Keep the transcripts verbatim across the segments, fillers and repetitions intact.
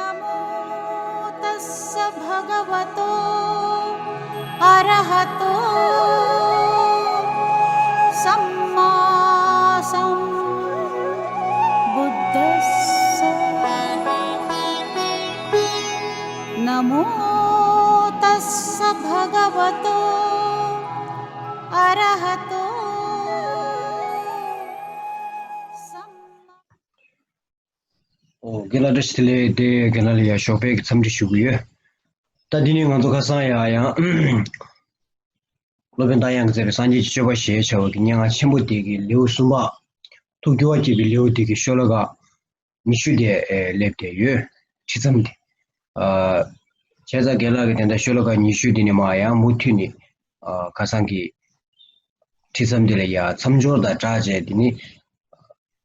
नमो तस्स भगवतो अरहतो सम्मा सम्बुद्धस्स। नमो तस्स भगवतो अरहतो सम्मा ཨོ། རྒན་ལགས་བཀྲ་ཤིས་བདེ་ལེགས། དེ་རྒན་ལགས་ལ་ཡང་ཞོགས་པའི་འཚམས་འདྲི་ཞུ་གི་ཡོད། ད་འདི་ནས་ང་ཚོ་ཁ་སང་ཡང་ཡང་སློབ་དཔོན་རྟ་དབྱངས་ཀྱིས་མཛད་པའི་སངས་རྒྱས་ཀྱི་སྤྱོད་པ་ཞེས་བྱ་བ་གི་སྙན་ངག་ཆེན་པོ་དེ་གི་ལེའུ་གསུམ་པ། ཐུགས་སྐྱོ་བ་སྐྱེད་པའི་ལེའུ་དེ་གི་ཤོ་ལོ་ཀ་ཉི་ཤུ་དེ་ཨེ་སླེབས་བསྡད་ཡོད། ཁྲིད་མཚམས་དེ། ཨ། བྱས་ཙང་རྒན་ལགས་ཀྱིས་དེ་འདྲ་ཤོ་ལོ་ཀ་ཉི་ཤུ་དེ་ནས་མར་ཡང་མུ་མཐུད་ནས། ཨ། ཁ་སང་གི་ཁྲིད་མཚམས་དེ་ལ་ཡང་མཚམས་སྦྱོར་དང་སྦྲགས་བྱས་དེ་ནི་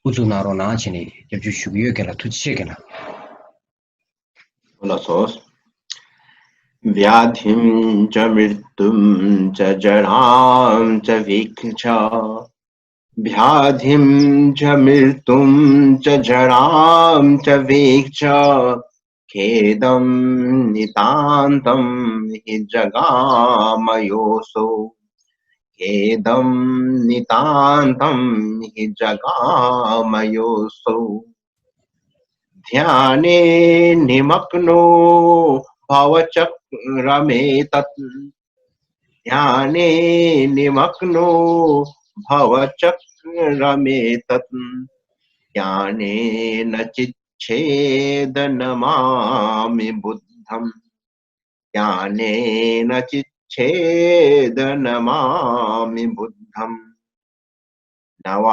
དབུ་འཛུགས་གནང་རོགས་གནང་བྱས་ནས་སྐྱབས་འཇུག་ཞུ་གི་ཡོད། རྒན་ལགས་ཐུགས་རྗེ་ཆེ། རྒན་ལགས། ལགས་སོ། व्याधिं च मृत्युं च जरां च वीक्ष व्याधिं च मृत्युं च जरां च वीक्ष खेदं नितान्तं हि जगाम योऽसौ खेदं नितान्तं हि जगाम योऽसौ। ध्याने निमग्नो भवचक्रमेतत् ध्याने निमग्नो भवचक्रमेतत् ज्ञानेन चिच्छेद नमामि बुद्धम्। ज्ञानेन चिच्छेद नमामि बुद्धम्। ན་བ།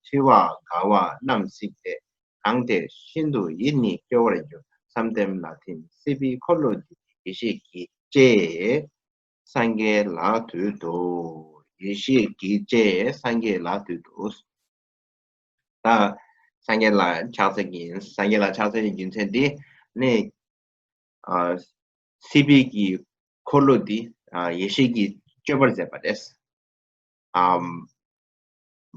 འཆི་བ། རྒ་བ་རྣམས་གཟིགས་ཏེ། གང་དེ་ཤིན་ཏུ་ཡིད་ནི་སྐྱོ་བར་འགྱུར། བསམ་གཏན་ལ་ཐིམ་སྲིད་པའི་འཁོར་ལོ་འདི། ཡེ་ཤེས་ཀྱི་ལྕེ་སངས་རྒྱས་ལ་འདུད་དོ། ཡེ་ཤེས་ཀྱི་ལྕེ་སངས་རྒྱས་ལ་འདུད་དོ། ད་སངས་རྒྱས་ལ་ཕྱག་འཚལ་གྱི་ཡིན། སངས་རྒྱས་ལ་ཕྱག་འཚལ་གྱི་རྒྱུ་མཚན་འདི་ནི། ཨ། སྲིད་པའི་གི་འཁོར་ལོ་འདི། ཨ། ཡེ་ཤེས་ཀྱི་སྤྱོད་པར་མཛད་པ་རེད། ཨམ།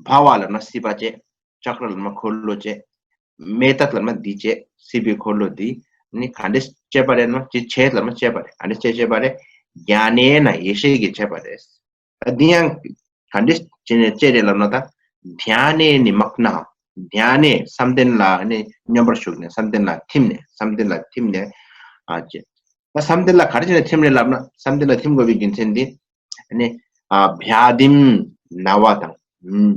བྷ་བ་ལབ་ན་སྲིད་པ་བཅས། ཅཀྲ་ལབ་ན་འཁོར་ལོ་བཅས། མེ་ཏད་ལབ་ན་འདི་བཅས། སྲིད་པའི་འཁོར་ལོ་འདི་ནི་ག་འདྲས་བཅས་པ་རེད་ན། ཅི་བྱེད་ལབ་ན་བཅས་པ་རེད། ག་འདྲས་བཅས་བཅས་པ་རེད། ཛྙཱ་ནེ་ན་ཡེ་ཤེས་ཀྱིས་བཅས་པ་རེད། ད་འདི་ཡང་ག་འདྲས་བྱས་ནས་བཅས་རེད་ལབ་ན། ད་དྷྱ་ནེ་ནི་མག་ན། དྷྱ་ནེ་བསམ་གཏན་ལ་ནི་སྙོམས་པར་ཞུགས་ནས་བསམ་གཏན་ལ་ཐིམ་ནས་བསམ་གཏན་ལ་ཐིམ་ནས། ཨ། བཅས། ད་བསམ་གཏན་ལ་ག་རེ་བྱས་ནས་ཐིམ་རེད་ལབ་ན། བསམ་གཏན་ལ་ཐིམ་དགོས་པའི་རྒྱུ་མཚན་འདི། ནི། ཨ། བྱཱ་དྷིམ། ན་བ་དང་།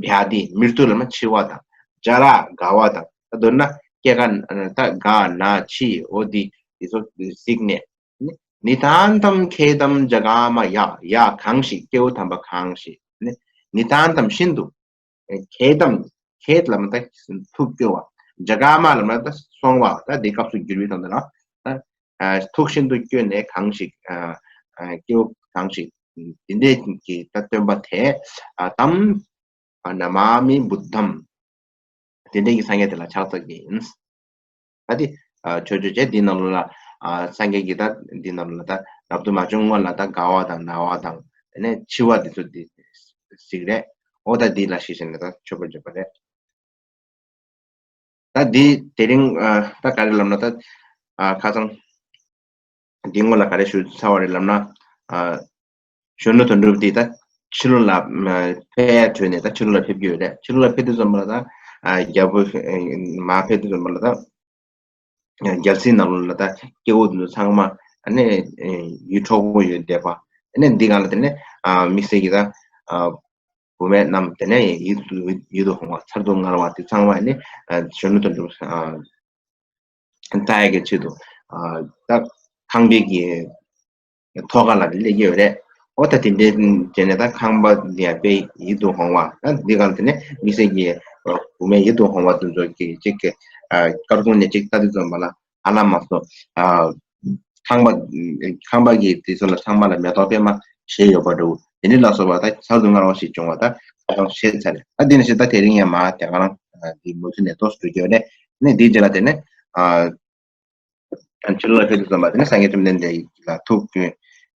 བྱཱ་དྷི། མིར་ཏུ་ལབ་ན་འཆི་བ་དང་། ཇ་ར། རྒ་བ་དང་། ད་མདོར་ན་སྐྱེ་རྒ་ད་རྒ་ན་འཆི་འོ་འདི་འདི་ཚོ་གཟིགས་ནས། ནི། ནི་ཏཱན་ཏམ་ཁེ་ཏམ་ཇ་ག་མ་ཡ། ཡ་གང་ཞིག་སྐྱེ་བོ་དམ་པ་གང་ཞིག་ནི། ནི་ཏཱན་ཏམ་ཤིན་ཏུ། ཁེ་ཏམ། ཁེད་ལབ་ན་ད་ཐུགས་སྐྱོ་བ། ཇ་ག་མ་ལབ་ན་ད་སོང་བ། ད་འདི་སྐབས་སུ་འགྱུར་བའི་དོན་དུ་ལ། ད་ཐུགས་ཤིན་ཏུ་སྐྱོ་ནས་གང་ཞིག་ཨ། སྐྱེ་བོ་གང་ཞིག་དེ་འདྲའི་གི་ད་སྟོན་པ་དེ། ཨ། ཏམ། ཨ། ན་མ་མི་བུདྡྷམ། དེ་འདྲའི་གི་སངས་རྒྱས་དེ་ལ་ཕྱག་འཚལ་གྱི་ཡིན། ཨ་དེ། ཨ། ཆོས་ཆོས་བྱས་འདི་ནང་ལ། ཨ། སངས་རྒྱས་ཀྱིས་ད་འདི་ནང་ལ་ད་རབ་ཏུ་མ་བྱུང་སྔོན་ལ་ད་རྒ་བ་དང་ན་བ་དང་དེ་ནས་འཆི་བ་འདི་ཚོ་འདི་གཟིགས་རེད། འོ་ད་འདི་ལ་ཞེས་བྱས་ནས་ད་མཆོད་པར་བརྗོད་པ་རེད། ད་འདི་དེ་རིང་། ཨ། ད་ག་རེ་ལབ་ན་ད། ཨ། ཁ་སང་འདི་སྔོན་ལ་ག་རེ་ཞུ་ཚར་བ་རེད་ལབ་ན། ཨ། གཞོན་ནུ་དོན་གྲུབ་འདི་ད་ཕྱི་ལོགས་ལ་ཕེབས་ཡ་གྲོལ་ནས་ད་ཕྱི་ལོགས་ལ་ཕེབས་ཀྱི་ཡོད་རེད། ཕྱི་ལོགས་ལ་ཕེབས་དུས་ཙམ་པ་ལ་ད། ཨ། རྒྱལ་པོ་མར་ཕེབས་དུས་ཙམ་པ་ལ་ད། རྒྱལ་སྲིད་ནང་ལོགས་ལ་ད་སྐྱེ་བོ་འདི་ཚོ་ཚང་མ་ཨ་ནི་ཡིད་འཕྲོག་པོ་ཡོད་བསྡད་པ། ཨ་ནི་འདི་ག་ལ་དེ་ནས། ཨ། དམིགས་བསལ་གྱི་ད། ཨ། བུད་མེད་རྣམས་དེ་ནས་ཡིད་དུ་ཡིད་དུ་འོང་བ་མཚར་སྡུག་བསྔལ་བ་དེ་ཚང་མ་ཨ་ནི། ཨ། གཞོན་ནུ་དོན་གྲུབ། ཨ། བལྟ་ཡ་གི་ཆེད་དུ། ཨ། ད་ཁང་པའི་གི་ཐོག་ཁ་ལ་སླེབས་ཀྱི་ཡོད་རེད། འོ་ད་དེ་འདྲའི་བྱས་ནས་ད་ཁང་པ་འདི་ཡང་དཔེ་ཡིད་དུ་འོང་བ། ད་འདི་ག་ལ་དེ་ནས་དམིགས་བསལ་གྱི་བུད་མེད་ཡིད་དུ་འོང་བ་དེ་ཚོ་གི་གཅིག་གི། ཨ། སྐར་ཁུང་ནས་གཅིག་ལྟ་དུས་ཙམ་པ་ལ། ཨ་ལ་མ་སོ། ཨ། ཁང་པ། ཁང་པ་གི་དེ་ཚོ་ལ་ཚང་མ་ལ་མེ་ཏོག་པད་མ་བཞད་ཡོད་པ་འདྲ་བོ་དེ་འདྲ་ལ་སོགས་པ་ད་མཚར་སྡུག་བསྔལ་བ་ཞིག་བྱུང་བ་ད་ཁ་སང་བཤད་ཚར་རེད། ད་འདི་ནས་བཤད་ད་དེ་རིང་ཡང་མ་དེ་ག་རང་འདི་མུ་མཐུད་ནས་ཏོག་ཙམ་འགྲོ་གི་ཡོད་རེད། ནས་འདིའི་རྗེས་ལ་དེ་ནས། ཨ། ཕྱི་ལོགས་ལ་ཕེབས་དུས་ཙམ་པ་དེ་ནས་སངས་རྒྱས་བཅོམ་ལྡན་འདས་ལ་ཐུགས་སྐྱོ་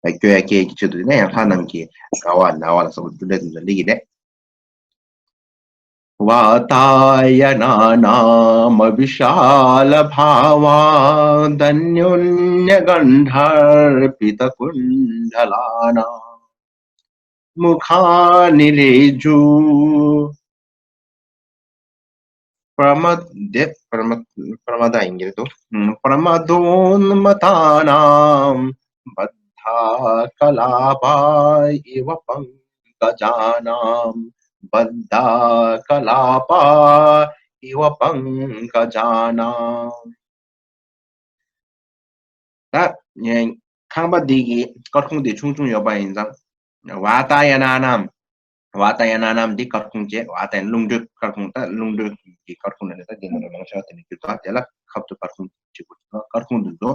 སྐྱོ་ཡ་སྐྱེ་གི་ཆེད་དུ་དེ་ནས་ཡང་ལྷ་རྣམས་ཀྱི་རྒ་བ་ན་བ་ལ་སོགས་པ་འདི་འདྲ་དེ་ཚོ་སླེབས་ཀྱི་རེད། वातायनानामविशालभावादन्योन्यगण्डार्पितकुण्डलानां मुखानि रेजु प्रमद प्रमद प्रमद ཡིན་གྱི་འདུག प्रमदोन्मत्तानां बद्धाकलापा इव पङ्कजानां बद्धाकलापा इव पङ्कजानां ད་ཁང་པ་འདི་གི་སྐར་ཁུང་འདི་ཆུང་ཆུང་ཡོད་པ་ཡིན་ཙང་ཝ་ཏཱ་ཡ་ན་ནམ། ཝ་ཏཱ་ཡ་ན་ནམ་འདི་སྐར་ཁུང་བཅས། ཝ་ཏཱ་ཡ་ན་རླུང་འགྲོས་སྐར་ཁུང་། ད་རླུང་འགྲོས་ཀྱི་སྐར་ཁུང་ལ་ནི་ད་འདི་ནང་ལ་མང་ཤོས་དེ་ནི་རྒྱུ་དང་དེ་ལ་ཁབ་ཏུ་སྐར་ཁུང་གཅིག་པུ་སྐར་ཁུང་འདི་ཚོ་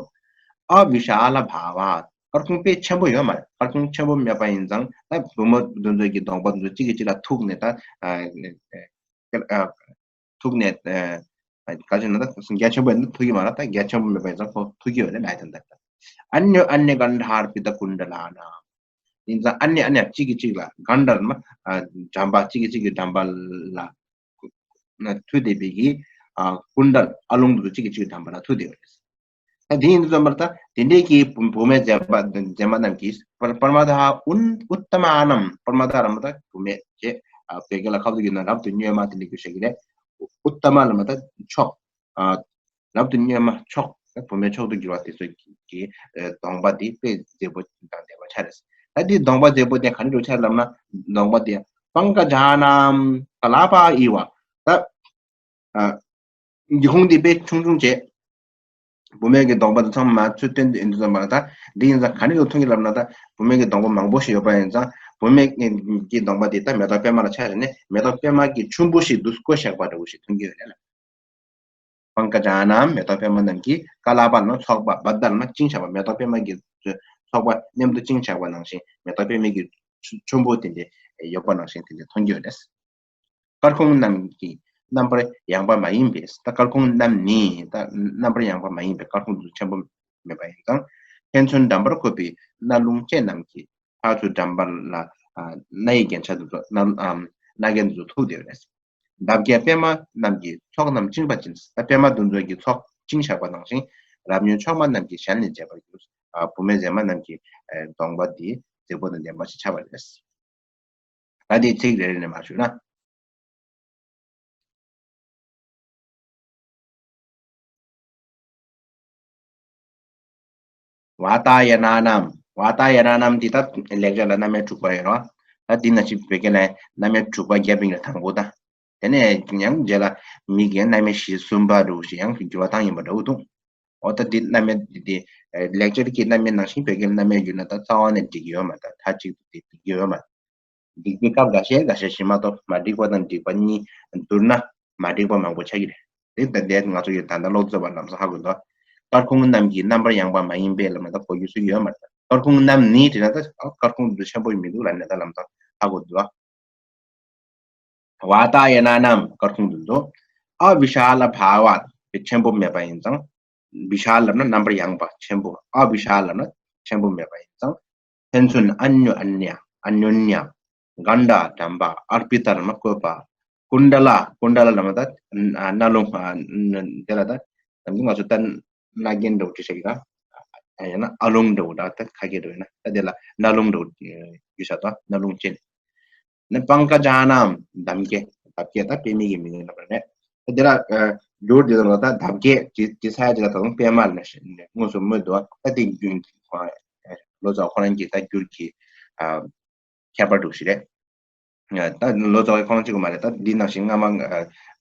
ཨ་བི་ཤཱ་ལ་བྷ་བ། སྐར་ཁུང་དཔེ་ཆེན་པོ་ཡོད་མ་རེད། སྐར་ཁུང་ཆེན་པོ་མེད་པ་ཡིན་ཙང་ད་བུ་མོ་འདི་ཚོ་གི་གདོང་པ་འདི་ཚོ་གཅིག་གིས་གཅིག་ལ་ཐུག་ནས་ད་ཨ་ཨ་ཐུག་ནས་ཨ་ག་ཅི་ན་ད་རྒྱ་ཆེན་པོ་ཡིན་ན་ཐུག་གི་མ་རེད། ད་རྒྱ་ཆེན་པོ་མེད་པ་ཡིན་ཙང་ཁོ་ཐུག་གི་ཡོད་རེད་ལབ་ཡ་དེ་འདྲ། अन्यो अन्यगण्डार्पितकुण्डलानां། ཡིན་ཙང་ཨ་ནེ་ཨ་ནེ་གཅིག་གིས་གཅིག་ལ་གན་ཌར་མ་འགྲམ་པ་གཅིག་གིས་གཅིག་གི་འགྲམ་པ་ལ་ཐུག་བསྡད་པའི་གི་ཀུན་ཌལ་ཨ་ལོང་དུ་གཅིག་གིས་གཅིག་གི་འགྲམ་པ་ལ་ཐུག་བསྡད་ཡོད་རེད། ད་དེ་ཡིན་དུས་ཙམ་པར་ད་དེ་འདྲའི་གི་བུ་བུད་མེད་མཛེས་པ་མཛེས་མ་རྣམས་ཀྱིས་པར་པར་མ་ཐ་ཨུན་ཨུཏྟ་མ་ནམ། པར་མ་ཐ་ར་མ་ད་བུད་མེད་ཅེས་བོད་སྐད་ལ་ཁ་ཐུག་ཡིན་ན་རབ་ཏུ་བསྙོན་མ་དེ་འདྲ་གི་ཞིག་རེད། ཨུཏྟ་མ་ལ་མ་ད་མཆོག་རབ་ཏུ་བསྙོན་མ་མཆོག་བུད་མེད་མཆོག་ཏུ་གྱུར་པ་དེ་ཚོ་གི་གདོང་པ་འདི་དཔེ་མཛེས་པོ་དང་ལྡན་པ་ཆགས་རེད། ད་འདི་གདོང་པ་མཛེས་པོ་དེ་ག་འདྲ་ཆགས་ལབ་ན། གདོང་པ་དེ་པང་ཀ་ཇ་ནམ་ཀ་ལ་པ་ཨི་བ། ད་འདི་ཁུང་འདི་དཔེ་ཆུང་ཆུང་བྱས། བུད་མེད་ཀྱི་གདོང་པ་དེ་ཚང་མ་ཚུར་བསྟན་ཏེ་ཡིན་དུས་ཙམ་པ་ད་འདི་ཡིན་ཙང་ག་འདྲ་གི་མཐོང་གི་ལབ་ན། ད་བུད་མེད་ཀྱི་གདོང་པ་མང་པོ་ཞིག་ཡོད་པ་ཡིན་ཙང་བུད་མེད་ཀྱི་གདོང་པ་དེ་ད་མེ་ཏོག་པད་མ་ལ་ཆ་བཞག་ནས་མེ་ཏོག་པད་མ་གི་ཆུན་པོ་ཞིག་འདུག་བཀོད་བཞག་པ་འདྲ་བོ་ཞིག་མཐོང་གི་ཡོད་རེད་ལ། པང་ཀ་ཇ་ནམ། མེ་ཏོག་པད་མ་རྣམས་ཀྱིས་ཀ་ལ་པ་ལ་ཚོགས་པ་བ་དྷརྨ་བཅིངས་བཞག་པ། མེ་ཏོག་པད་མ་གི་ཚོགས་པ་མཉམ་དུ་བཅིངས་བཞག་པ་ནང་བཞིན་མེ་ཏོག་པད་མ་གི་ཆུ་ཆུན་པོ་དེ་འདྲ་ཡོད་པ་ནང་བཞིན་དེ་འདྲ་མཐོང་རྒྱུ་རེད། སྐར་ཁུང་རྣམས་ཀྱི་རྣམ་པར་ཡངས་པ་མ་ཡིན་པས། ད་སྐར་ཁུང་རྣམས་ནི་ད་རྣམ་པར་ཡངས་པ་མ་ཡིན་པའི་སྐར་ཁུང་དུ་ཆེན་པོ་མེད་པ་ཡིན་ཙང་། ཕན་ཚུན་འགྲམ་པར་བཀོད་པའི་རྣ་ལུང་ཅན་རྣམས་ཀྱིས་ཕར་ཚུར་འགྲམ་པ་ལ་ཨ་སྣ་ཡི་རྒྱན་ཆ་དེ་ཚོ་སྣ་ཨམ་སྣ་རྒྱན་དེ་ཚོ་ཐུག་བསྡད་ཡོད་རེད། འདབ་བརྒྱད་པད་མ་རྣམས་ཀྱིས་ཚོགས་རྣམས་བཅིངས་པ་ཅན། ད་པད་མ་དེ་ཚོ་གིས་ཚོགས་བཅིངས་བཞག་པ་ནང་བཞིན་རབ་མྱོས་མཆོག་མ་རྣམས་ཀྱིས་གཞན་ལས་མཛེས་པར་གྱུར། ཨ་བུད་མེད་མཛེས་མ་རྣམས་ཀྱི་ཨ་གདོང་པ་འདི་མཛེས་པོ་དང་ལྡན་པ་ཞིག་ཆགས་པ་རེད། ད་འདི་ཚིག་རེ་རེ་ནས་མར་ཞུས་ན། ཝ་ཏཱ་ཡ་ན་ནམ། ཝ་ཏཱ་ཡ་ན་ནམ་འདི་ད་ལེགས་སྦྱར་ལ་རྣམ་དབྱེ་དྲུག་པ་ཡོད་རེད་བ། ད་འདི་ནང་བཞིན་བོད་སྐད་ལ་རྣམ་དབྱེ་དྲུག་པ་བརྒྱབ་པའི་ནང་དང་པོ་ད། དེ་ནས་ཡང་རྗེས་ལ་མི་གི་རྣམ་དབྱེ་བཞི་གསུམ་པ་འདྲ་བོ་ཞིག་ཡང་འགྱུར་བ་བཏང་ཡིན་པ་འདྲ་བོ་འདུག་འོ་ད་འདི་རྣམ་དབྱེ་འདི་འདི་ལེགས་སྦྱར་གྱི་རྣམ་དབྱེ་ནང་བཞིན་བོད་སྐད་ལ་རྣམ་དབྱེ་བསྒྱུར་ན་ད་རྩ་བ་ནས་འགྲིག་གི་ཡོད་མ་རེད། མཐའ་གཅིག་ཏུ་འགྲིག་གི་ཡོད་མ་རེད། འགྲིག་པའི་སྐབས་འགའ་ཤས་འགའ་ཤས་ཤིག་མ་གཏོགས་མ་འགྲིག་པ་དང་འགྲིག་པ་གཉིས་བསྡུར་ན་མ་འགྲིག་པ་མང་པོ་ཆགས་ཀྱི་རེད། དེ་ད་ལྟའི་ང་ཚོ་ཡི་ད་ལྟ་སློབ་ཚན་པ་ལམ་སང་ཧ་གོ་འདུག་སྐར་ཁུང་རྣམས་ཀྱི་རྣམ་པར་ཡངས་པ་མ་ཡིན་པས་ལ་མ་ད་གོ་རྒྱུ་སུ་ཡོད་མ་རེད། སྐར་ཁུང་རྣམས་ནི་དྲིས་ན་ད་སྐར་ཁུང་འདི་ཆེན་པོ་མི་འདུག་ལབ་ནས་ད་ལམ་སང་ཧ་གོ་འདུག་ཝ་ཏཱ་ཡ་ན་ནམ། སྐར་ཁུང་དེ་ཚོ་ཨ་བི་ཤཱ་ལ་བྷ་བ་ཆེན་པོ་མེད་པ་ཡིན་ཙང་། བི་ཤཱ་ལབ་ན་རྣམ་པར་ཡངས་པ་ཆེན་པོ། ཨ་བི་ཤཱ་ལབ་ན་ཆེན་པོ་མེད་པ་ཡིན་ཙང་། ཕན་ཚུན་ཨ་ཉོ་ཨ་ཉ་ཨ་ཉོ་ཉ་གན་ཌ་འགྲམ་པ་ཨར་པི་ཏརྨ་བཀོད་པ། ཀུན་ཌ་ལ། ཀུན་ཌ་ལ་ལབ་ན་ད་རྣ་ལུང་དེ་ལ་ད་ང་ཚོ་ད་རྣ་རྒྱན་འདྲ་བོ་ཅིག་བྱེད་ཀྱི་ད། ཡང་ན་ཨ་ལུང་འདྲ་བོ་ད་ད་ཁ་སྐད་འདྲ་བོ་ཡིན་ན་ད་དེ་ལ་རྣ་ལུང་འདྲ་བོ་ཡོད་ས་ད་རྣ་ལུང་ཅན། ནི་པང་ཀ་ཇ་ནམ། འདབ་བརྒྱད། འདབ་བརྒྱད་ད་པད་མའི་གི་མིང་ཡིན་ནམ་རེད། ད་དེ་ལ་འགྱུར་དེ་ལ་ད་འདབ་བརྒྱད་ཅི་ཅི་ས་ཡ་ཅི་ལ་ད་དུང་པད་མ་ལ་དངོས་སུ་སྨོས་འདུག་ད་དེ་རྒྱུན་ལོ་ཙཱ་ཁོ་རང་གི་ད་འགྱུར་གྱི་ཁྱད་པར་འདུག་ཞིག་རེད། ད་ལོ་ཙཱ་ཁོ་རང་གཅིག་པུ་མ་རེད། ད་འདི་ནང་བཞིན་སྔ་མ་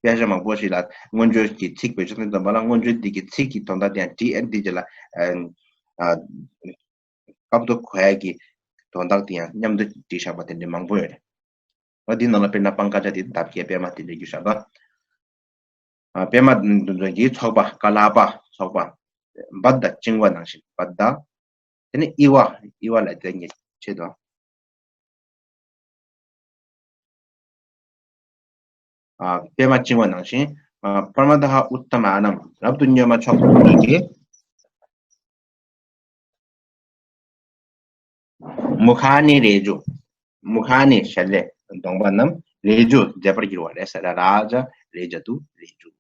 དཔེ་ཆ་མང་པོ་ཞིག་ལ་མངོན་བརྗོད་ཀྱི་ཚིག་བེད་སྤྱོད་མཛད་པ་ལ་མངོན་བརྗོད་འདི་གི་ཚིག་གི་དོན་དག་དེ་ཡང་བྲིས། ཨེ་འདི་ཅི་ལ་སྐབས་ཐོག་གོ་ཡ་གི་དོན་དག་དེ་ཡང་མཉམ་དུ་བྲིས་བཞག་པ་དེ་འདྲ་མང་པོ་ཡོད་རེད། ང་འདི་ནང་ལ་དཔེར་ན་པང་ཀ་ཇ་དེ་འདབ་བརྒྱད་པད་མ་དེ་འདྲ་རྒྱུ་བཞག་པ། པད་མ་དེ་ཚོ་གི་ཚོགས་པ་ཀ་ལ་པ་ཚོགས་པ། བ་དྷ་བཅིངས་པ་ནང་བཞིན་བ་དྷ། དེ་ནས་ཨི་བ་ཨི་བ་ལ་དེ་ཉེ་ཆེད་དུ། པདྨ་བཅིངས་པ་ནང་བཞིན། པར་མ་ཏ་ཧ་ཨུཏྟ་མ་ནམ། རབ་ཏུ་བསྙོན་མ་མཆོག་ཏུ་གྱུར་གྱི། མུ་ཁ་ནི་རེ་ཇུ། མུ་ཁ་ནི་ཞལ་ལས་གདོང་པ་རྣམས། ལས་རྒྱུ་མཛད་པར་འགྱུར་བ་རེད་ཟེར། ར་ར་ཇ་ལས་རྒྱུ་དུ་ལས་རྒྱུ།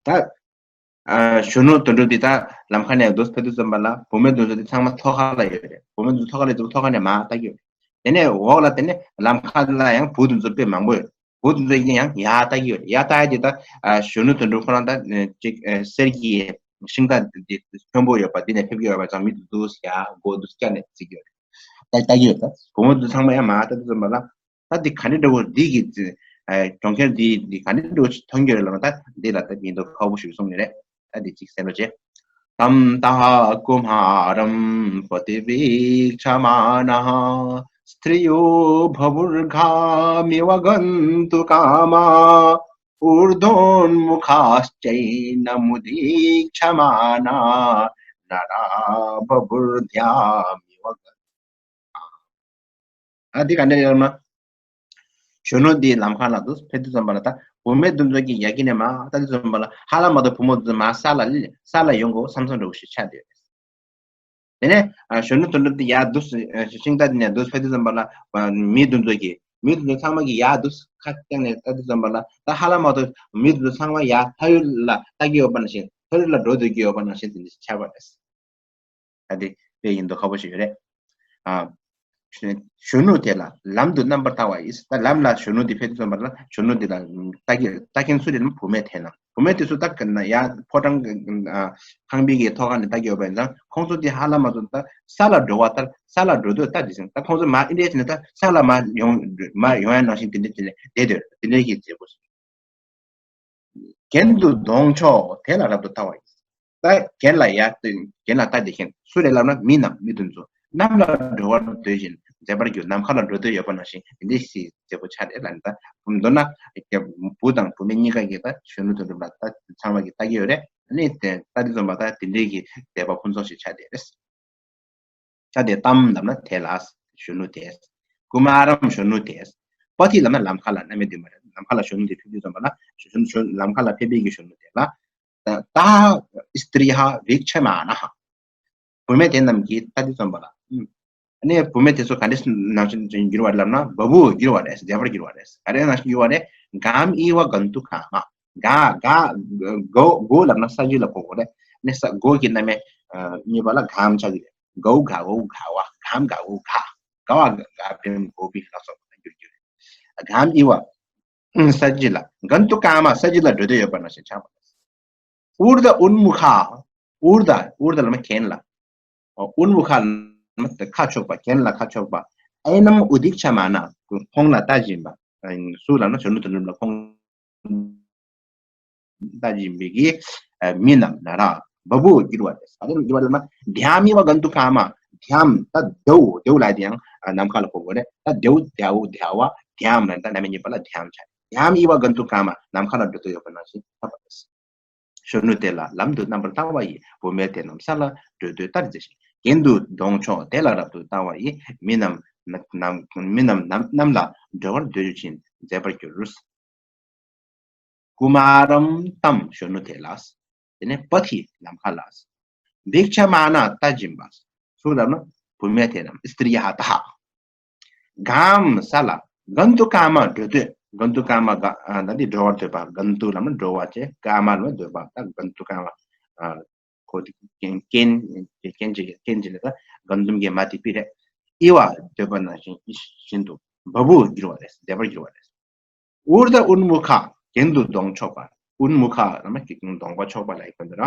ད་ཨ་གཞོན་ནུ་དོན་གྲུབ་འདི་ད་ལམ་ཁ་ནས་འདུག་ཕེབས་དུས་ཙམ་པ་ལ་བུད་མེད་དེ་ཚོ་དེ་ཚང་མ་ཐོག་ཁ་ལ་ཡོད་རེད། བུད་མེད་དེ་ཚོ་ཐོག་ཁ་ལ་ཡོད་དུས་ཐོག་ཁ་ནས་མར་ལྟ་གི་ཡོད་རེད། དེ་ནས་འོག་ལ་དེ་ནས་ལམ་ཁ་ལ་ཡང་བུ་དེ་ཚོ་དཔེ་མང་པོ་ཡོད། བུ་དེ་ཚོ་ཡིན་ན་ཡང་ཡར་ལྟ་གི་ཡོད་རེད། ཡར་ལྟ་ཡ་དེ་ད་ཨ་གཞོན་ནུ་དོན་གྲུབ་ཁོ་རང་ད་ཨ་ཅིག་ཨ་གསེར་གྱི་ཤིང་རྟ་འདི་མཐོན་པོ་ཡོད་པ་འདི་ནས་ཕེབས་ཀྱི་ཡོད་པ་ཙང་མི་དེ་ཚོ་ཡར་མགོ་དེ་ཚོ་བཀྱགས་ནས་བརྩི་གི་ཡོད་རེད། ལྟ་ལྟ་གི་ཡོད་ད། བུ་མོ་དེ་ཚོ་ཚང་མ་ཡར་མར་ལྟ་དུས་ཙམ་པ་ལ། ད་འདི་ག་འདྲ་འདྲ་བོ་འདི་གི་ཨ་གྲོང་ཁྱེར་འདི་འདི་ག་འདྲ་འདྲ་བོ་ཞིག་མཐོང་རྒྱུ་རེད་ལབ་ན། ད་འདི་ལ་ད་ཉིན་ཐོ་ཁག་པོ་ཞིག་གསུངས་ཡོད་རེད། ད་འདི་གཅིག་གསན་རོགས་བྱེད། ཏམ་ཏཱ་ཀུ་མཱ་རམ་པ་ཏི་བི་ཀྵ་མཱ་ནཱ། སྠྲི་ཡོ་བ་བུར་ག་མི་བ་ག་ནྟུ་ཀཱ་མ། ཨུར་དྷོན་མུ་ཁཱ་སྠ་ཡེ་ན་མུ་དི་ཀྵ་མཱ་ནཱ། ན་ར་བ་བུར་དྷྱ་མི་བ་ག། ཨ་འདི་ག་འདྲ་ཡོད་ན། གཞོན་ནུ་འདི་ལམ་ཁ་ལ་འདུག་ཕེབས་དུས་ཙམ་པ་ལ་ད་བུད་མེད་དེ་ཚོ་གིས་ཡ་གི་ནས་མར་ལྟ་དུས་ཙམ་པ་ལ་ཧ་ལམ་ད་བུ་མོ་དེ་ཚོ་མར་ས་ལ་ལ་ས་ལ་ཡོང་གི་ཡོད་བསམ་བསམ་འདྲ་བོ་ཞིག་ཆགས་བསྡད་ཡོད། དེ་ནས་ཨ་གཞོན་ནུ་དོན་གྲུབ་དེ་ཡར་འདུག་ཤིང་རྟ་དེ་ནས་འདུག་ཕེབས་དུས་ཙམ་པ་ལ་མི་དེ་ཚོ་གིས་མི་དེ་ཚོ་ཚང་མ་གིས་ཡར་འདུག་ཁ་བཏང་ནས་ལྟ་དུས་ཙམ་པ་ལ་ད་ཧ་ལམ་ད་མི་དེ་ཚོ་ཚང་མ་ཡར་ཕ་ཡུལ་ལ་ལྟ་གི་ཡོད་པ་ནང་བཞིན་ཕ་ཡུལ་ལ་འགྲོ་སྡོད་ཀྱི་ཡོད་པ་ནང་བཞིན་དེ་འདྲ་ཆགས་པ་རེད། ད་དེ་དཔེ་ཡིན་མདོག་ཁ་པོ་ཞིག་ཡོད་རེད། ཨ། གཞོན་ནུ་དེ་ལ་ལམ་དུ་རྣམ་པར་ལྟ་བ་ཡིས། ད་ལམ་ལ་གཞོན་ནུ་དེ་ཕེབས་དུས་ཙམ་པ་ལ་གཞོན་ནུ་དེ་ལ་ལྟ་གི་ལྟ་མཁན་སུ་རེད་ན་བུད་མེད་དེ་རྣམས། བུད་མེད་དེ་ཚོ་ད་ག་ན་ཡ་ཕོ་བྲང་གི་ཨ་ཁང་པའི་གི་ཐོག་ཁ་ནས་ལྟ་གི་ཡོད་པ་ཡིན་ཙང་ཁོང་ཚོ་དེ་ཧ་ལམ་ང་ཚོ་ད་ས་ལ་འགྲོ་བ་ལྟར་ས་ལ་འགྲོ་དུས་ལྟ་དེ་ཟིན། ད་ཁོང་ཚོ་མར་ཨིན་དྲེ་བྱས་ནས་ད་ས་ལ་མར་ཡོང་མར་ཡོང་ཡ་ནང་བཞིན་དེ་འདྲ་བྱས་ནས་བསྡད་སྡོད་དེ་འདྲ་གི་མཛད་སྒོ་ཞིག་གྱེན་དུ་གདོང་ཕྱོགས་དེ་ལ་རབ་ཏུ་ལྟ་བ་ཡིན། ད་གྱེན་ལ་ཡ་གྱེན་ལ་ལྟ་དེ་ཤེས། སུ་རེད་ལབ་ན་མི་རྣམས་མི་དེ་ཚོ་གནམ་ལ་འགྲོ་བར་འདོད་བཞིན་མཛད་པར་འགྱུར། ནམ་མཁའ་ལ་འགྲོ་འདོད་ཡོད་པ་ནང་བཞིན་དེ་འདྲའི་ཞིག་མཛད་པོ་ཆགས་རེད་ལབ་ནས། ད་མདོར་ན་བུ་དང་བུད་མེད་གཉིས་ཀ་གིས་ད་གཞོན་ནུ་དོན་གྲུབ་ལ་ད་ཚང་མ་གིས་ལྟ་གི་ཡོད་རེད། ཨ་ནི་དེ་ལྟ་དུས་ཙམ་པ་ད་དེ་འདྲའི་གི་མཛད་པ་ཕུན་ཚོགས་ཤིག་ཆགས་བསྡད་རེད། ད་དེ་ཏམ་ལབ་ན་དེ་ལ་གཞོན་ནུ་དེ། ཀུ་མཱ་རམ་གཞོན་ནུ་དེ། པ་ཐི་ལབ་ན་ལམ་ཁ་ལ་རྣམ་དབྱེ་བསྡུས་མ་རེད། ལམ་ཁ་ལ་གཞོན་ནུ་དེ་ཕེབས་དུས་ཙམ་པ་ལ་གཞོན་གཞོན་ལམ་ཁ་ལ་ཕེབས་པའི་གི་གཞོན་ནུ་དེ་ལ། ད་སྟྲི་ཡ་བི་ཀྵ་མཱ་ནཱ། བུད་མེད་དེ་རྣམས་ཀྱིས་ལྟ་དུས་ཙམ་པ་ལ། ཨ་ནི་བུད་མེད་དེ་ཚོ་ག་འདྲ་ནང་བཞིན་འགྱུར་བ་རེད་ལབ་ན་འབའ་བུ་འགྱུར་བ་རེད། མཛེས་པར་འགྱུར་བ་རེད། ག་རེ་ནང་བཞིན་འགྱུར་བ་རེད། གམ་ཨི་བ་གན་ཏུ་ཀ་མ། ག་ག་གོ་གོ་ལབ་ན་ས་གཞི་ལ་གོ་དགོས་རེད། ནི་ས་གོ་གི་རྣམ་དབྱེ་གཉིས་པ་ལ་གམ་ཆགས་ཀྱི་རེད། གའུ་ག་འོ་ག་བ་གམ་ག་འོ་ག། ག་བ་ག་བེམ་གོ་བི་ལ་སོགས་པ་འགྱུར་རྒྱུ་རེད། གམ་ཨི་བ། ས་གཞི་ལ། གན་ཏུ་ཀ་མ། ས་གཞི་ལ་འགྲོ་འདོད་ཡོད་པ་ནང་བཞིན་ཆགས་པ་རེད། ཨུར་དྷ་ཨུན་མུ་ཁ། ཨུར་དྷ་ཨུར་དྷ་ལབ་ན་གྱེན་ལ། ཨུན་མུ་ཁ་ལབ་ན་ཁ་ཕྱོགས་པ། གྱེན་ལ་ཁ་ཕྱོགས་པ། ཨེ་ནམ་ཨུ་དི་ཀྵ་མཱ་ནཱ། ཁོང་ལ་ལྟ་བཞིན་པ། སུ་ལབ་ན་གཞོན་ནུ་དོན་གྲུབ་ལ་ཁོང་ལྟ་བཞིན་པའི་གི་མི་རྣམས་ན་ར་བ་བུ་འགྱུར་བ་རེད། ག་དེ་འགྱུར་བ་ལབ་ན་དྷྱམ་ཨི་བ་གན་ཏུ་ཀ་མ། དྷྱམ་ད་དེའུ་དེའུ་ལ་དེ་ཡང་ནམ་མཁའ་ལ་གོ་དགོས་རེད། ད་དེའུ་དྷྱའུ་དྷྱ་བ་དྷྱམ་ལ་ད་རྣམ་དབྱེ་གཉིས་པ་ལ་དྷྱམ་ཆགས། དྷྱམ་ཨི་བ་གན་ཏུ་ཀ་མ། ནམ་མཁའ་ལ་འགྲོ་འདོད་ཡོད་པ་ནང་བཞིན་ཐོབ་པ་རེད། གཞོན་ནུ་དེ་ལ་ལམ་དུ་རྣམ་པར་ལྟ་བ་ཡིས། བུད་མེད་དེ་རྣམས་ས་ལ་འགྲོ་འདོད་ལྟར་མཛེས་ཤིང་། གྱེན་དུ་གདོང་ཕྱོགས་དེ་ལ་རབ་ཏུ་ལྟ་བ་ཡིས། མི་རྣམས་ནམ་མི་རྣམས་ནམ་གནམ་ལ་འགྲོ་བར་འདོད་བཞིན་མཛེས་པར་འགྱུར། ཀུ་མཱ་རམ་ཏམ། གཞོན་ནུ་དེ་ལ། དེ་ནས་པ་ཐི་ལམ་ཁ་ལ། བི་ཀྵ་མཱ་ནཱ། ལྟ་བཞིན་པ། སུ་ལབ་ན་བུད་མེད་དེ་རྣམས། སྟྲི་ཡ་ཏཱ། གམ་ས་ལ། གན་ཏུ་ཀ་མ། འགྲོ་འདོད། གན་ཏུ་ཀ་མ་ག་ཨ་ད་འདི་འགྲོ་བར་འདོད་པ། གན་ཏུ་ལབ་ན་འགྲོ་བ་བྱས། ཀ་མ་ལབ་ན་འདོད་པ། ད་གན་ཏུ་ཀ་མ། ཨ་ཁོ་དེ་རྐྱེན་རྐྱེན་རྐྱེན་གྱི་རྐྱེན་གྱི་ལས་ད་གན་ཏུམ་གྱི་མ་དེ་པི་རེད། ཨི་བ་འདོད་པ་ནང་བཞིན་བཞིན་དུ་བ་བུ་འགྱུར་བ་རེད། མཛེས་པར་འགྱུར་བ་རེད། ཨུར་དྷ་ཨུན་མུ་ཁ། གྱེན་དུ་གདོང་ཕྱོགས་པ། ཨུན་མུ་ཁ་ལབ་ན་གདོང་པ་ཕྱོགས་པ་ལ་ཡིག་ཕན་འདུག་ར།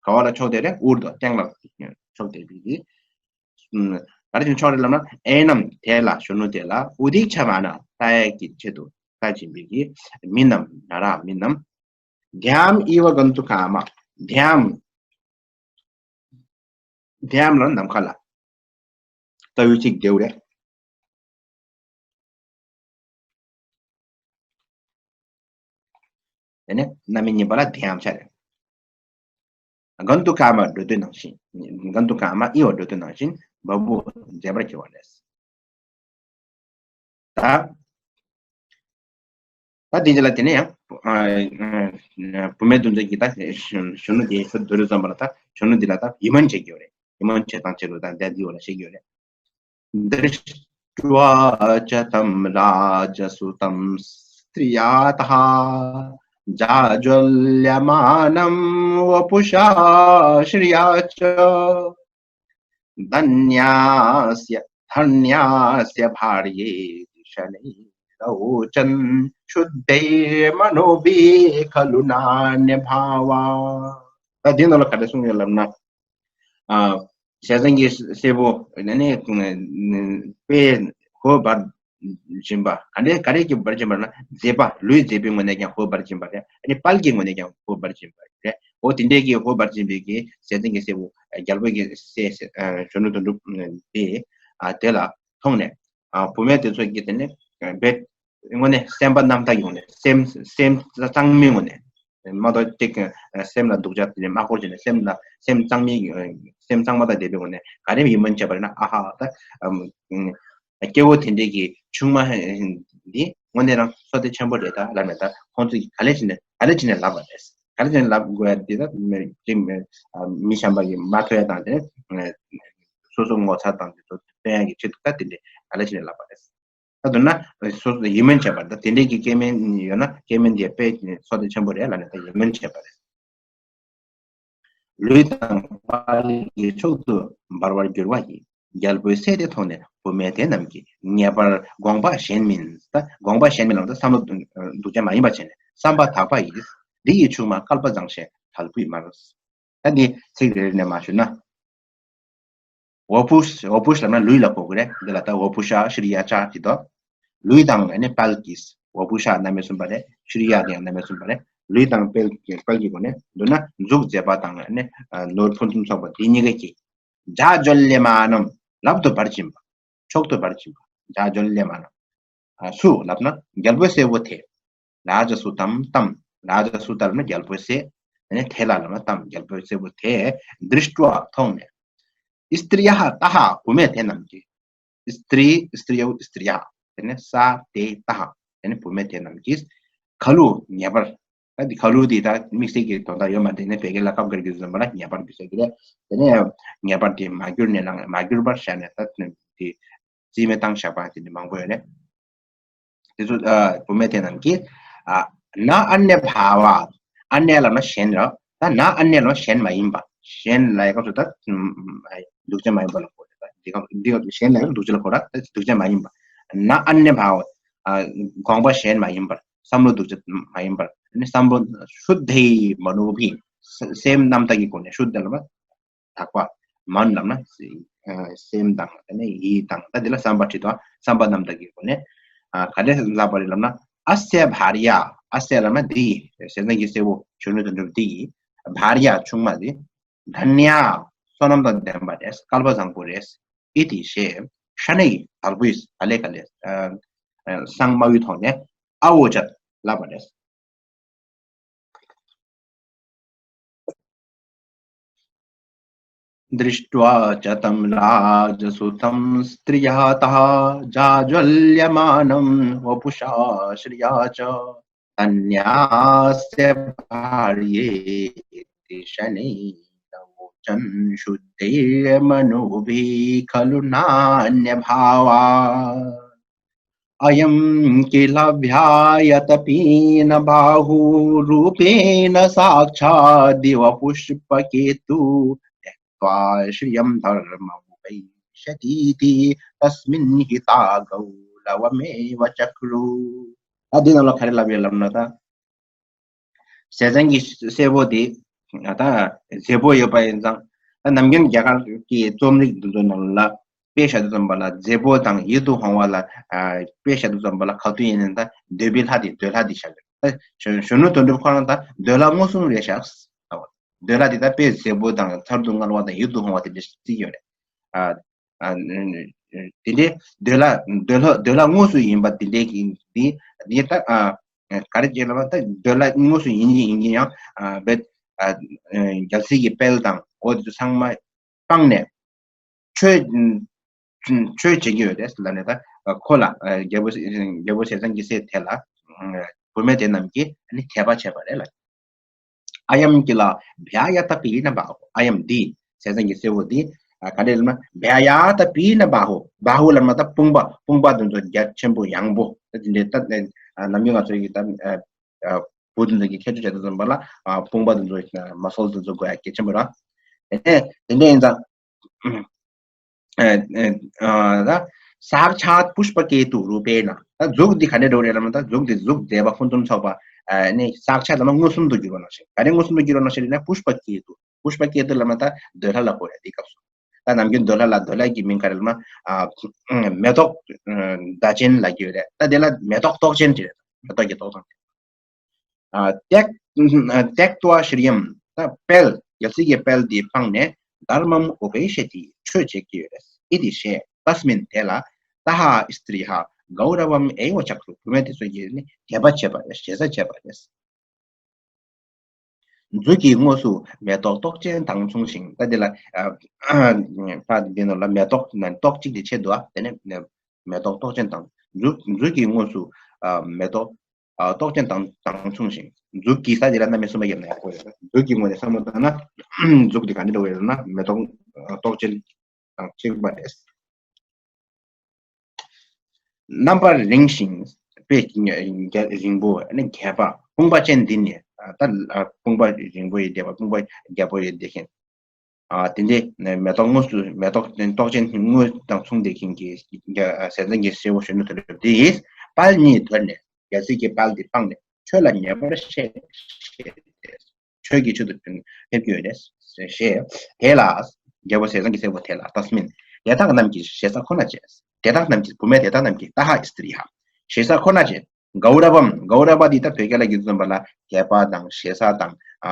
ག་བ་ལ་ཕྱོགས་དེ་རེད། ཨུར་དྷ་སྟེང་ལ་ཕྱོགས་དེ་བི་གི་ག་རེ་བྱས་ཕྱོགས་རེད་ལབ་ན། ཨེ་ནམ་དེ་ལ། གཞོན་ནུ་དེ་ལ། ཨུ་དི་ཀྵ་མཱ་ནཱ། ལྟ་ཡས་ཀྱི་ཆེད་དུ་ལྟ་བཞིན་པའི་གི་མི་རྣམས་ན་ར་མི་རྣམས། དྷྱམ་ཨི་བ་གན་ཏུ་ཀ་མ། དྷྱམ། དྷྱམ་ལ་ནམ་མཁའ་ལ། ལྟ་བུའི་ཚིག་དེའུ་རེད། དེ་ནས་རྣམ་དབྱེ་གཉིས་པ་ལ་དྷྱམ་ཆ་རེད། གན་ཏུ་ཀ་མ་འགྲོ་འདོད་ནང་བཞིན། གན་ཏུ་ཀ་མ་ཨི་བ་འགྲོ་འདོད་ནང་བཞིན་བ་བུ་མཛེས་པར་གྱུར་བ་རེད། ད། ད་དེ་རྗེས་ལ་དེ་ནས་ཡང་། ཨ་ཨ་བུད་མེད་དེ་ཚོ་གིས་ད་གཞོན་ནུ་དེ་ཚོ་སྡོད་དུས་ཙམ་པ་ལ། ད་གཞོན་ནུ་འདི་ལ་ད་ཡིད་སྨོན་བྱེད་ཀྱི་ཡོད་རེད། ཡིད་སྨོན་བྱེད་སྟངས་བྱེད་དགོས། ད་འདི་འདི་འོག་ལ་བཤད་ཀྱི་ཡོད་རེད། འདིར་ दृष्ट्वा च तं राजसुतं स्त्रिया तथा जाज्वल्यमानं वपुषा श्रिया च धन्यास्य धन्यास्य भार्येति शनैरवोचन् शुद्धैर्मनोभिः खलु नान्यभावा। ད་འདི་ནང་ལ་ག་རེ་གསུངས་ཡོད་ལབ་ན། ཨ། ཞེ་སྡང་གི་སྲས་པོ་ནི་ནི་དཔེ་ཧོ་འབར་བཞིན་པ། ག་འདྲས་ག་རེ་གིས་འབར་བཞིན་པ་ན། མཛེས་པ། ལུས་མཛེས་པའི་ངོས་ནས་ཀྱང་ཧོ་འབར་བཞིན་པ་རེད། ཨ་ནི་དཔལ་གྱི་ངོས་ནས་ཀྱང་ཧོ་འབར་བཞིན་པ་རེད། འོ་དེ་འདྲས་ཀྱི་ཧོ་འབར་བཞིན་པའི་གི་ཞེ་སྡང་གི་སྲས་པོ། རྒྱལ་པོ་གི་སྲས་གཞོན་ནུ་དོན་གྲུབ་དེ། ཨ། དེ་ལ་མཐོང་ནས། ཨ། བུད་མེད་དེ་ཚོ་གིས་དེ་ནི་རྦད་དངོས་གནས་སེམས་པ་རྣམ་དག་གི་ངོས་ནས། སེམས་སེམས་གཙང་མའི་ངོས་ནས། མ་གཏོགས་ཅིག་སེམས་ལ་སྡུག་ཅག་དེ་མ་འཁོར་བྱས་ནས། སེམས་ལ་སེམས་གཙང་མའི་སེམས་གཙང་མ་དང་ལྡན་པའི་ངོས་ནས་ག་རེ་ཡིད་སྨོན་བྱས་པ་རེད་ན། ཨ་ཧ། ད་ཨམ་སྐྱེ་བོ་དེ་འདྲས་ཀྱི་ཆུང་མ་འདི་དངོས་གནས་རང་བསོད་བདེ་ཆེན་པོ་རེད་ད་ལབ་ནས། ད་ཁོང་ཚོས་ག་ལེ་བྱས་ནས་ག་ལེ་བྱས་ནས་ལབ་པ་རེད། ག་ལེ་བྱས་ནས་ལབ་དགོས་ཡ་འདི་ད་མི་ཅིག་མི་གཞན་པ་གིས་མ་ཐུབ་ཡ་དང་། དེ་ནས་སོ་སོ་ངོ་ཚ་དང་དེ་ཚོ་སྟོན་ཡ་གི་ཆེད་དུ་ད་དེ་འདྲས་ག་ལེ་བྱས་ནས་ལབ་པ་རེད། ད་མདོར་ན་སོ་སོ་ཡིད་སྨོན་བྱས་པ་རེད། ད་དེ་འདྲས་ཀྱི་སྐྱེ་དམན་ཡོད་ན་སྐྱེ་དམན་དེ་དཔེ་བསོད་བདེ་ཆེན་པོ་རེད་ལབ་ནས་ད་ཡིད་སྨོན་བྱས་པ་རེད། ལུས་དང་དཔལ་གྱི་མཆོག་ཏུ་འབར་བར་གྱུར་པ་ཡི། རྒྱལ་པོའི་སྲས་དེ་མཐོང་ནས་བུད་མེད་དེ་རྣམས་ཀྱིས་ངེས་པར་དགོངས་པ་གཞན་མིན། ད་དགོངས་པ་གཞན་མིན་ལབ་ན་བསམ་བློ་སྡུག་ཅག་མ་ཡིན་པ་བྱས་ནས། བསམ་པ་དག་པ་ཡིས། འདི་ཡི་ཆུང་མ་བསྐལ་པ་བཟང་ཞེས་དལ་བུས་སྨྲ། ད་འདི་ཚིག་རེ་རེ་ནས་མར་ཞུ་ན། ཝ་པུ་ཤ། ཝ་པུ་ཤ་ལབ་ན་ལུས་ལ་གོ་གི་རེད། འདི་ལ་ད་ཝ་པུ་ཤ་ཤྲི་ཡ་ཅ་དེ་དོ། ལུས་དང་ནི་དཔལ་གྱིས། ཝ་པུ་ཤ་རྣམ་དབྱེ་གསུམ་པ་རེད། ཤྲི་ཡ་དེ་ཡང་རྣམ་དབྱེ་གསུམ་པ་རེད། ལུས་དང་དཔལ་གྱི་དཔལ་གྱི་སྒོ་ནས། མདོར་ན་གཟུགས་མཛེས་པ་དང་ནི་ནོར་ཕུན་སུམ་ཚོགས་པ་དེ་གཉིས་ཀ་གིས། ཇ་ཇོལ་ལྱ་མ་ནམ། རབ་ཏུ་འབར་བཞིན་པ། མཆོག་ཏུ་འབར་བཞིན་པ། ཇ་ཇོལ་ལྱ་མ་ནམ། སུ་ལབ་ན་རྒྱལ་པོའི་སྲས་པོ་དེ། རཱ་ཇ་སུ་ཏམ་ཏམ། རཱ་ཇ་སུ་ཏ་ལབ་ན་རྒྱལ་པོའི་སྲས། དེ་ནས་དེ་ལ་ལབ་ན་ཏམ། རྒྱལ་པོའི་སྲས་པོ་དེ། དྲིཥྛ་མཐོང་ནས། སི་ཏྲི་ཡ་ཏ་ཧ། བུད་མེད་དེ་རྣམས་ཀྱིས། སི་ཏྲི། སི་ཏྲི་ཡ། སི་ཏྲི་ཡ། དེ་ནས་ས་ཏེ་ཏ་ཧ། དེ་ནས་བུད་མེད་དེ་རྣམས་ཀྱིས། ཁ་ལུ་ངེས་པར། ད་འདི་ཁ་ལུ་འདི་ད་དམིགས་བསལ་གྱི་དོན་དག་ཡོད་མ་རེད། དེ་ནས་བོད་སྐད་ལ་སྐབས་འགར་གྱི་བཟོ་འདྲ་ལ་ངེས་པར་འབུལ་ས་གི་རེད། དེ་ནས་ངེས་པར་དེ་མ་གྱུར་ནས་ལ་མ་གྱུར་པར་བཞག་ནས། ད་དེ་རྩིས་མེད་བཏང་བཞག་པ་དེ་འདྲ་མང་པོ་ཡོད་རེད། དེ་ཚོ་ཨ་བུད་མེད་དེ་རྣམས་ཀྱིས། ཨ་ན་ཨ་ནྱ་བྷ་བ། ཨ་ནྱ་ལབ་ན་གཞན་རེད། ད་ན་ཨ་ནྱ་ལབ་ན་གཞན་མ་ཡིན་པ། གཞན་ལབ་ཡ་སྐབས་སུ་ད་སྡུག་ཅག་མ་ཡིན་པ་ལ་གོ་རེད། ད་འདི་སྐབས་འདི་སྐབས་སུ་གཞན་ལབ་ཡ་སྡུག་ཅག་ལ་གོ་ར། ད་སྡུག་ཅག་མ་ཡིན་པ། ན་ཨ་ནྱ་བྷ་བ། ཨ་དགོངས་པ་གཞན་མ་ཡིན་པར། བསམ་བློ་སྡུག་ཅག་མ་ཡིན་པར། ཨ་ནི་བསམ་བློ་ཤུདྡྷེ་མ་ནོ་བྷི། སེམས་རྣམ་དག་གི་སྒོ་ནས། ཤུདྡྷ་ལབ་ན་དག་པ། མན་ལབ་ན་སེམས་དང་། དེ་ནས་ཡིད་དང་། ད་འདི་ལ་བསམ་པ་བྲིས་དང་། བསམ་པ་རྣམ་དག་གི་སྒོ་ནས། ཨ་ག་འདྲས་ལབ་པ་རེད་ལབ་ན། ཨ་སྱ་བྷཱ་རྱ། ཨ་སྱ་ལབ་ན་འདི་ཡི། ཞེ་སྡང་གི་སྲས་པོ་གཞོན་ནུ་དོན་གྲུབ་འདི་ཡི། བྷཱ་རྱ་ཆུང་མ་འདི། དྷ་ནྱ། བསོད་ནམས་དང་ལྡན་པ་རེད། བསྐལ་པ་བཟང་པོ་རེད། ཨི་ཏི་ཞེས་ཤ་ནའི་དལ་བུས། ག་ལེ་ག་ལེ་ཨ་ཨ་སང་དམའ་བོའི་ཐོག་ནས་ཨ་ཝོ་ཅད་ལབ་པ་རེད། दृष्ट्वा च तं राजसुतं स्त्रियः तथा जाज्वल्यमानं वपुषा श्रिया च धन्यास्य भार्येति शनैरवोचन् शुद्धैर्मनोभिः खलु नान्यभावात्। अयं किल व्यायतपीनबाहूरूपेण साक्षादिव पुष्पकेतु त्यक्त्वा श्रियं धर्ममुपैष्यतीति तस्मिन् हिता गौरवमेव चक्रुः। ད་འདི་ནང་ལ་ག་རེ་ལབ་ཡོད་ལབ་ན། ད་ཞེ་སྡང་གི་སྲས་པོ་དེ་ད་མཛེས་པོ་ཡོད་པ་ཡིན་ཙང་། ད་ནམ་རྒྱུན་རྒྱ་གར་གྱི་རྩོམ་རིག་འདི་ཚོ་ནང་ལ་དཔེ་བཞག་དུས་ཙམ་པ་ལ། མཛེས་པོ་དང་ཡིད་དུ་འོང་བ་ལ་ཨ་དཔེ་བཞག་དུས་ཙམ་པ་ལ། ག་དུས་ཡིན་ནའང་ད་འདོད་པའི་ལྷ་དེ། འདོད་ལྷ་དེ་བཞག་གི་རེད། ད་གཞོན་གཞོན་ནུ་དོན་གྲུབ་ཁོ་རང་ད་འདོད་ལྷ་མངོན་སུམ་རེད་བཞག་འདོད་ལྷ་དེ་ད་དཔེ་མཛེས་པོ་དང་མཚར་སྡུག་མངར་བ་དང་ཡིད་དུ་འོང་བ་དེ་འདྲ་བརྩི་གི་ཡོད་རེད། ཨ། ཨ། དེ་འདྲའི་འདོད་ལྷ། འདོད་ལྷ། འདོད་ལྷ་དངོས་སུ་ཡིན་པ་དེ་འདྲའི་གི་འདི་འདི་ད་ཨ་ག་རེ་བྱས་ལབ་ན། ད་འདོད་ལྷ་དངོས་སུ་ཡིན་གྱི་ཡིན་གྱི་ཡང་ཨ་བེད་ཨ་རྒྱལ་སྲིད་ཀྱི་དཔལ་དང་འོ་དེ་ཚོ་ཚང་མ་སྤངས་ནས་ཆོས་ཆོས་བྱེད་ཀྱི་ཡོད་རེད་ལབ་ནས། ད་ཁོ་ལ་རྒྱལ་པོ་རྒྱལ་པོ་ཞེ་སྡང་གི་སྲས་དེ་ལ་བུད་མེད་དེ་རྣམས་ཀྱིས་ནི་དད་པ་བྱས་པ་རེད་ལ། अयं किल व्यायतपीनबाहू། अयं འདི། ཞེ་སྡང་གི་སྲས་པོ་འདི། ག་འདྲ་ལབ་ན་བྷྱ་ཡ་ཏ་པི་ན་བཱ་ཧུ། བཱ་ཧུ་ལབ་ན་ད་དཔུང་པ། དཔུང་པ་དེ་ཚོ་རྒྱ་ཆེན་པོ་ཡངས་པོ། ད་དེ་འདྲའི་ད་ནམ་རྒྱུན་ང་ཚོ་ཡི་ད་བུ་དེ་ཚོ་གི་ཁྱད་ཆོས་བྱས་ཏེ་ཙམ་པ་ལ་དཔུང་པ་དེ་ཚོ་མ་སོལ་དེ་ཚོ་དགོས་ཡ་གལ་ཆེན་པོ་རེད། དེ་ནས་དེ་འདྲ་ཡིན་ཙང་། ཨ་ཨ་ད་སཱཀ་ཆཱཏ་པུཤ་པ་ཀེ་ཏུ་རུ་པེ་ན། ད་གཟུགས་འདི་ག་འདྲ་འདྲ་བོ་རེད་ལབ་ན། ད་གཟུགས་འདི་གཟུགས་མཛེས་པ་ཕུན་སུམ་ཚོགས་པ། ཨ་ནི་སཱཀ་ཆཱཏ་ལབ་ན་མངོན་སུམ་དུ་གྱུར་བ་ནང་བཞིན། ག་རེ་མངོན་སུམ་དུ་གྱུར་བ་ནང་བཞིན་རེད་ན། པུཤ་པ་ཀེ་ཏུ། པུཤ་པ་ཀེ་ཏུ་ལབ་ན་ད་འདོད་ལྷ་ལ་གོ་རེད། འདི་སྐབས་སུ་ད་ནམ་རྒྱུན་འདོད་ལྷ་ལ། འདོད་ལྷ་གི་མིང་ག་རེ་ལབ་ན། ཨ་མེ་ཏོག་མདའ་ཅན་ལབ་ཀྱི་ཡོད་རེད། ད་དེ་ལ་མེ་ཏོག་ཏོག་ཅན་དེ་རེད། མེ་ཏོག་གི་ཏོག་དང་། ཨ་ཏྱཀ་ཏྱཀ་ཏྭ་ཤྲི་ཡམ། ད་དཔལ། རྒྱལ་སྲིད་ཀྱི་དཔལ་འདི་སྤངས་ནས། དྷརྨམ་ཨུ་པེ་ཤ་ཏི། ཆོས་བྱེད་ཀྱི་ཡོད་རེད། ཨི་ཏི་ཞེས། ཏསྨིན་དེ་ལ། ཏ་ཧ་སི་ཏྲི་ཧ་གའུ་ར་བམ་ཨེ་ཝ་ཅཀ་རུ། བུད་མེད་དེ་ཚོ་གིས་ནི་དད་པ་བྱས་པ་རེད། ཞེ་ས་བྱས་པ་རེད། མཛུབ་ཀྱིས་དངོས་སུ་མེ་ཏོག་ཏོག་ཅན་དང་མཚུངས་ཤིང་། ད་འདི་ལ་ཨ་ཕ་འདི་ནང་ལ་མེ་ཏོག་ནི་ཏོག་གཅིག་དེ་ཕྱེ་འདུག་ཨ། དེ་ནས་མེ་ཏོག་ཏོག་ཅན་དང་། མཛུབ་མཛུབ་ཀྱིས་དངོས་སུ་ཨ་མེ་ཏོག་ཨ་ཏོག་ཅན་དང་དང་མཚུངས་ཤིང་། མཛུབ་ཀྱིས་ས་འདི་ལ་རྣམ་དབྱེ་གསུམ་པ་བརྒྱབ་ན་ཡག་པོ་ཡོད། མཛུབ་ཀྱི་ངོས་ནས་བསམ་བློ་བཏང་ན། མཛུབ་འདི་ག་འདྲ་འདྲ་བོ་ཡོད་ན་མེ་ཏོག་ཨ་ཏོག་ཅན་དང་གཅིག་པ་རེད། རྣམ་པར་རིང་ཞིང་དཔེ་རྒྱ་རིང་པོ། ཨ་ནི་རྒྱས་པ། དཔུང་པ་ཅན་འདི་ནི། ད་དཔུང་པ་རིང་པོ་ཡོད་བསྡད་པ། དཔུང་པ་རྒྱས་པོ་ཡོད་བསྡད་མཁན། ཨ་དེ་འདྲའི་མེ་ཏོག་དངོས་སུ། མེ་ཏོག་ཏོག་ཅན་དངོས་དང་མཚུངས་བསྡད་མཁན་གྱི་ཟས་གཙང་གི་སྲས་པོ་གཞོན་ནུ་དོན་གྲུབ་འདིས་དཔལ་ཉིད་དོར་ནས། རྒྱལ་སྲིད་ཀྱི་དཔལ་འདི་སྤངས་ནས། ཆོས་ལ་ཉེ་བར་གཤེགས་ཏེ། ཆོས་ཀྱི་ཕྱིར་དུ་ཕེབས་ཀྱི་ཡོད་རེད་ཞེས། དེ་ལ། རྒྱལ་པོ་ཟས་གཙང་གི་སྲས་པོ་དེ་ལ། ཏསྨིན། དེ་དག་རྣམས་ཀྱི་ཞེ་ས་ཁོ་ན་ཅན། དེ་དག་རྣམས་ཀྱི། བུད་མེད་དེ་དག་རྣམས་ཀྱི། ཏ་ཧ་སི་ཏྲི་ཧ། ཞེ་ས་ཁོ་ན་ཅན། གའུ་ར་བམ། གའུ་ར་བ་འདི་ད་བོད་སྐད་ལ་བསྒྱུར་ཙམ་པ་ལ་དད་པ་དང་ཞེ་ས་དང་། ཨ་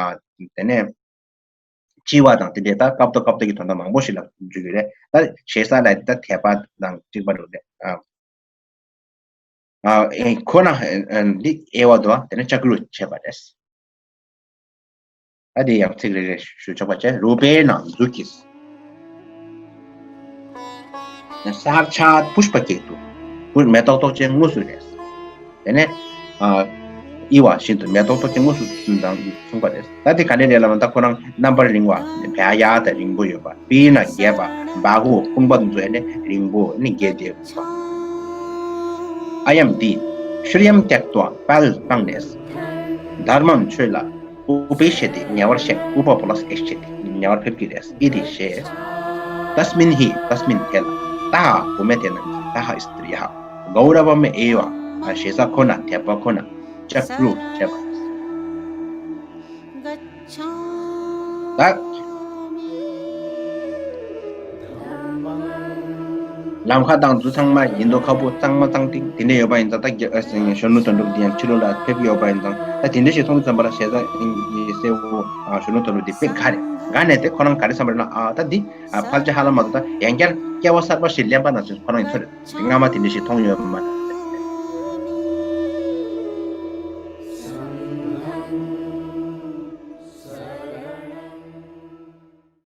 དེ་ནས་ལྕི་བ་དང་དེ་འདྲའི་ད་སྐབས་ཐོག་སྐབས་ཐོག་གི་དོན་དག་མང་པོ་ཞིག་ལ་འཇུག་གི་རེད། ད་ཞེ་ས་ལ་ད་དད་པ་དང་གཅིག་པ་རེད། ཨ། ཨ་ཨེ་ཁོ་ན་ཨ་འདི་ཨེ་ཝ་དོ། དེ་ནས་ལྕགས་རུ་བྱས་པ་རེད། ཨ་དེ་ཡང་ཚིག་རེ་རེ་ཞུ་ཆོག་པ་བྱས། རུ་པེ་ན། མཛུབ་ཀྱིས། སཱཀ་ཆཱཏ་པུཤ་པ་ཀེ་ཏུ། པུ་མེ་ཏོག་ཏོག་ཅན་དངོས་སུ་རེད། དེ་ནས་ཨ་ཨི་ཝ་བཞིན་དུ་མེ་ཏོག་ཏོག་ཅན་དངོས་སུ་དང་མཚུངས་པ་རེད། ད་དེ་ག་འདྲ་རེད་ལབ་ན། ད་ཁོ་རང་རྣམ་པར་རིང་བ། བྷྱ་ཡ་ཏ་རིང་པོ་ཡོད་པ། པི་ན་རྒྱས་པ། བཱ་ཧུ་དཔུང་པ་དེ་ཚོ་ནི་རིང་པོ་ནི་རྒྱས་ཏེ། ཨ་ཡམ་འདི། ཤྲི་ཡམ་ཏྱཀ་ཏྭ། དཔལ་སྤངས་ནས། དྷརྨམ་ཆོས་ལ། ཨུ་པེ་ཤ་ཏི། ཉེ་བར་གཤེགས། ཨུ་པ་པ་ལ་སི་ཨེ་ཤ་ཏི། ཉེ་བར་ཕེབས་ཀྱི་རེད། ཨི་ཏི་ཞེས། ཏསྨིན་ཧི། ཏསྨིན་དེ་ལ། ཏ་ཧ། བུད་མེད་དེ་རྣམས་ཀྱིས། ཏ་ཧ་སི་ཏྲི་ཧ། གའུ་ར་བམ་ཨེ་ཝ། ཞེ་ས་ཁོ་ན། དད་པ་ཁོ་ན། ལྕགས་རུ་བྱས་པ། ད་ལམ་ཁ་དང་འདི་ཚང་མ་ཡིན་མདོག་ཁ་པོ་གཙང་མ་གཙང་ཏིང་དེ་འདྲ་ཡོད་པ་ཡིན་ཙང་། ད་རྒྱ་ཨ་གཞོན་ནུ་དོན་གྲུབ་འདི་ཡང་ཕྱི་ལོགས་ལ་ཕེབས་ཀྱི་ཡོད་པ་ཡིན་ཙང་། ད་དེ་འདྲ་ཞིག་མཐོང་དུས་ཙམ་པ་ལ་ཞེ་ས་ཡི་སྲས་པོ་གཞོན་ནུ་དོན་གྲུབ་འདི་དཔེ་དགའ་རེད། དགའ་ནས་དེ་ཁོ་རང་ག་རེ་བསམ་པ་རེད་ན། ཨ་ད་འདི་ཨ་ཕལ་ཆེར་ཧ་ལམ་མ་གཏོགས་ད་ཡང་བསྐྱར་སྐྱེ་བ་གསར་པ་ཞིག་ལེན་པ་ནང་བཞིན་ཁོ་རང་ཡིན་ཚོད་རེད། སྔ་མ་དེ་འདྲ་ཞིག་མཐོང་ཡོད་མ་རེད།